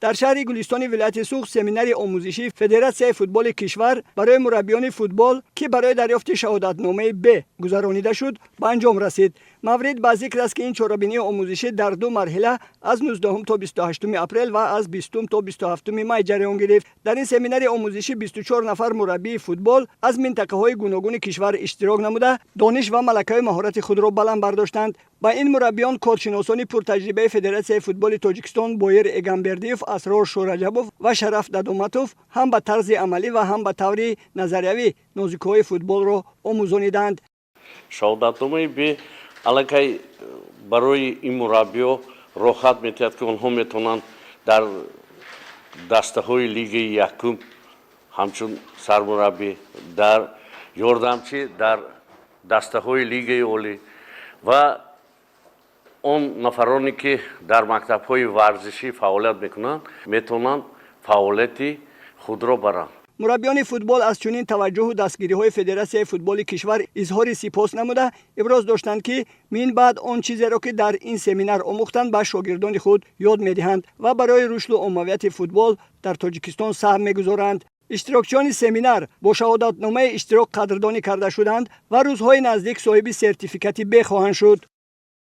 Дар шаҳри Гулистони вилояти Суғд семинари омӯзишии Федератсияи футболи кишвар барои мураббиёни футбол, ки барои дарёфти шаҳодатномаи Б гузаронида шуд, ба анҷом расид. Маврид ба зикр аст, ки ин чорабинии омӯзишӣ дар ду марҳила аз 19 то 28 апрел ва аз 20 то 27 май ҷараён гирифт. Дар ин семинари омӯзишӣ 24 нафар мураббии футбол аз минтақаҳои гуногуни кишвар иштирок намуда, дониш ва малакаи маҳорати худро баланд бардоштанд. Ба ин мураббиён коршиносони пуртаҷрибаи Федератсияи футболи Тоҷикистон Боир Эгамбердиев, Асрор Шӯраҷабов ва Шараф Дадоматов ҳам ба тарзи амалӣ ва ҳам ба таври назариявӣ нозукиҳои футболро омӯзониданд. Шаҳодатномаи Б аллакай барои ин мураббиҳо роҳат метиҳад, ки онҳо метавонанд дар дастаҳои лигаи якум ҳамчун сармураббӣ, дар ёрдамчӣ дар дастаҳои лигаи олӣ ва он нафароне, ки дар мактабҳои варзишӣ фаъолият мекунанд, метавонанд фаъолияти худро баранд. Мураббиёни футбол аз чунин таваҷҷӯҳу дастгириҳои Федератсияи футболи кишвар изҳори сипос намуда, иброз доштанд, ки мин баъд он чизеро, ки дар ин семинар омӯхтанд, ба шогирдони худ ёд медиҳанд ва барои рушду оммавияти футбол дар Тоҷикистон саҳм мегузоранд. Иштирокчиёни семинар бо шаҳодатномаи иштирок қадрдонӣ карда шуданд ва рӯзҳои наздик соҳиби сертификати Б хоҳанд шуд.